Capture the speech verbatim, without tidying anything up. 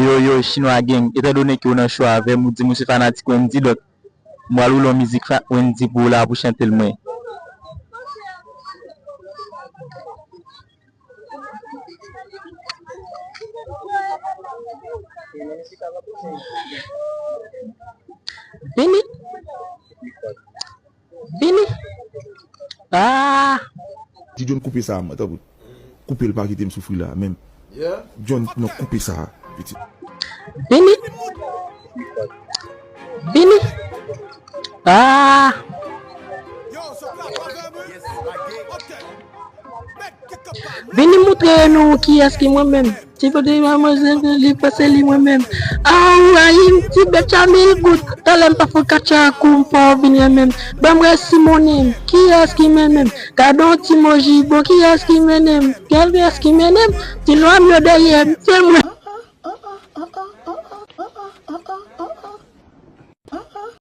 Yo, yo, Chinwa Gang, etandone ke w nan cho avè m, ou di m ou se fanatik Wendy, donk, m pral woule yon mizik fa-, Wendy pou ou la, pou chante l mwen. Vini. Vini. Ah. Di John koupe sa, mwen, tanpri. Koupe l, pa kite m soufri la, menm. John, non, koupe sa, pitit. Vini. Vini. Ah. Vini moutre nou kiyès ki mwen menm. Ti kote manmzèl li pase li mwen menm. Aw, ayi, ti bèt a mil goud. Talè m pa fè katcha kou m pa w vin renmen m. Ban m resi monnen m. Kiyès ki mennen m? Gade yon ti moji bon, kiyès ki mennen m? Kiyès ki mennen m? Ti lwa m yo dèyè m, se mwen.